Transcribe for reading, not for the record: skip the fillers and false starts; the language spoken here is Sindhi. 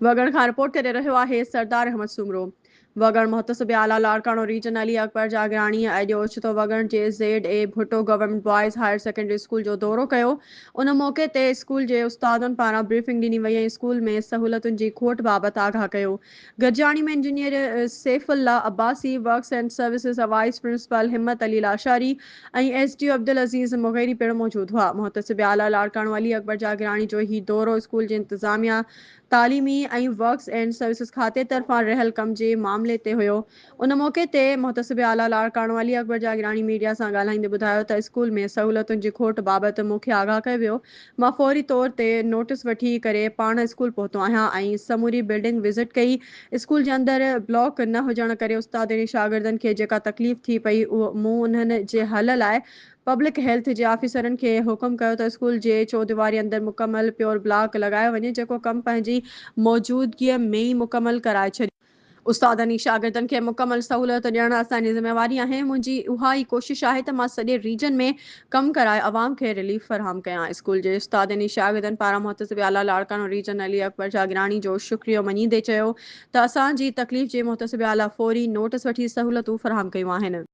وڳڻ کان رپورٽ ڪري رهيو آهي سردار احمد سومرو. وڳڻ محتسب اعليٰ لاڙڪاڻو ريجن علي اڪبر جاگيراڻيء اڄ اوچتو وڳڻ جي Z A Bhutto government boys higher secondary school جو دورو ڪيو. ان موقعي تي اسڪول جي استادن پاران بريفنگ ڏني وئي ۽ اسڪول ۾ سهولتن جي کوٽ بابت آگاهه ڪيو. گڏجاڻي ۾ engineer Saif Ullah Abbasi, works and services vice principal Himmat Ali Lashari ۽ S D O Abdul Aziz Mugheri پڻ موجود هئا. محتسب اعليٰ لاڙڪاڻو علي اڪبر جاگيراڻي جو هي دورو اسڪول جي انتظاميا، تعليمي ۽ ورڪس اينڊ سروسز کاتي طرفان رهيل ڪم جي معاملي تي هيو. ان موقعي تي محتسب اعليٰ لاڙڪاڻو علي اڪبر جاگيراڻي ميڊيا سان ڳالهائيندي ٻڌايو ته اسڪول ۾ سهولتن جي کوٽ بابت مون کي آگاهه ڪيو ويو، مان فوري طور تي نوٽس وٺي ڪري پاڻ اسڪول پهتو آهيان ۽ سموري بلڊنگ وزٽ ڪئي، اسڪول جي اندر بلاڪ نه هجڻ ڪري استادن ۽ شاگردن کي جيڪا تڪليف ٿي پئي مون انهن جي حل لاء پبلڪ هيلٿ جي آفيسرن کي حڪم ڪيو ته اسڪول جي چوديواري اندر مڪمل پيور بلاڪ لڳايو وڃي جيڪو ڪم پنهنجي موجودگيء ۾ ئي مڪمل ڪرائي ڇڏيو. استادن ۽ شاگردن کي مڪمل سهولت ڏيڻ اسان جي ذميواري آهي، منهنجي اها ئي ڪوشش آهي ته مان سڄي ريجن ۾ ڪم ڪرائي عوام کي رليف فراهم ڪيان. اسڪول جي استادن ۽ شاگردن پاران محتسب اعليٰ لاڙڪاڻو ريجن علي اڪبر جاگيراڻي جو شڪريو مڃيندي چيو ته اسان جي تڪليف جي محتسب اعليٰ فوري نوٽس وٺي سهولتون فراهم ڪيون آهن.